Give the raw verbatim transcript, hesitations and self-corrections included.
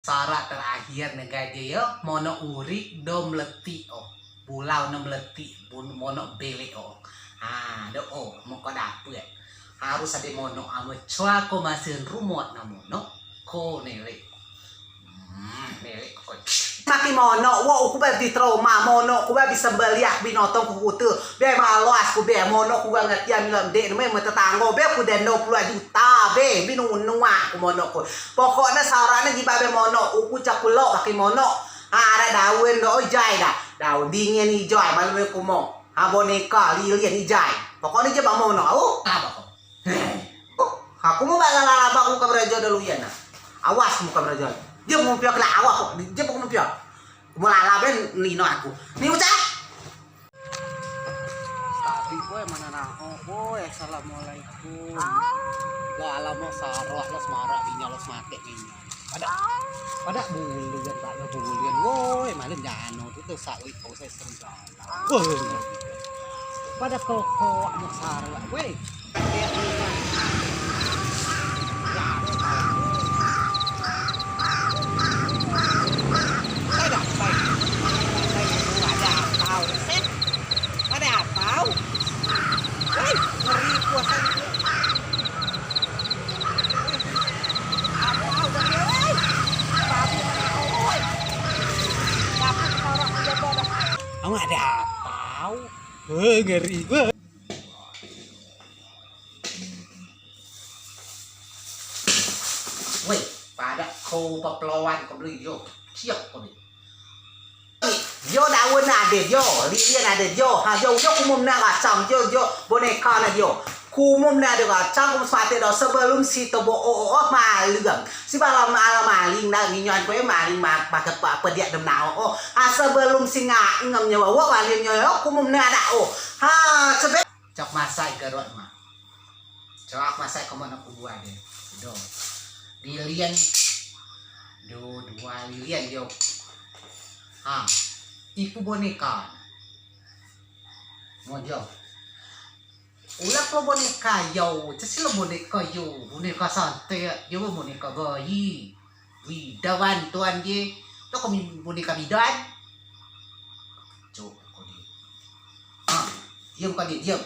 Syarat terakhir ne gaje yo, monok urik do meletik o. Bulau ne meletik, bun-, monok belek o. Ha, do o, moko dapet. Harus ade monok, amen coa ko masen rumot na monok, ko nelek. Hmm, nelek ko. Maki monok, wo, uku ba bi trauma, monok ku ba bi sembeliak binotong ku kute. Be malas ku be, monok ku ba ngetian milam dek, neme tetanggo be, ku dendo puluak juta be, bi nunuak ku monok ku. Pokokne syarat ne jibeak be monok, uku coa kulo pakai monok. Ha, ade daun do, ijai da. Daun dingin ijai, malem kumo. Ha, boneka, lilin ijai. Pokokne jibeak monok, au. Apa ko? Oh, aku mau bak lalaba aku ke beraja dulu ya, nah. Awas kamu ke beraja. Dia mau piak lah, awas kok. Dia mau piak. Mau lalaba nino aku. Ni ucap. Tapi boy, mana nak? Oh, boy, assalamualaikum. Lah, alamak, sarok, los marak, dinya, los mati, dinya. Pada, pada bulian, pada bulian. Woi, malam jano tu, tu, sawit, kau saya serigala. Woi, pada koko, anak sarok, woi. Pada apa? Woi, ngeri puasa itu. Kamu ada apa? Eh, ngeri banget. Woi, pada ko pepeloan ko beli yo. Siap ko ni. Yo daun ne ade yo, lilin ade yo. Ha, yo, yo kumum ne kacang yo, yo boneka ne yo. Kumum ne ade kacang, kumum sepate do sebelum si tobo o, o, o, malem. Si balam alam maling da nginyon kue maling ma-, pakai pa-, pediak dem nao o. Ha, sebelum si ngak ngem nyawa, wo, maling nyawa, kumum ne ada o. Ha, sebe-, cok masak garot ma. Cok masak komo nak kubua de. Do. Lilin. Do, dua lilin yo. Ha. Ipu boneka. Mojo. Ulak lo boneka yo, cesi lo boneka yo, boneka santet, yo boneka bayi. Bidan tuan je, to kami boneka bidan. Cuk, kau di. Ha, diam kau di, diam.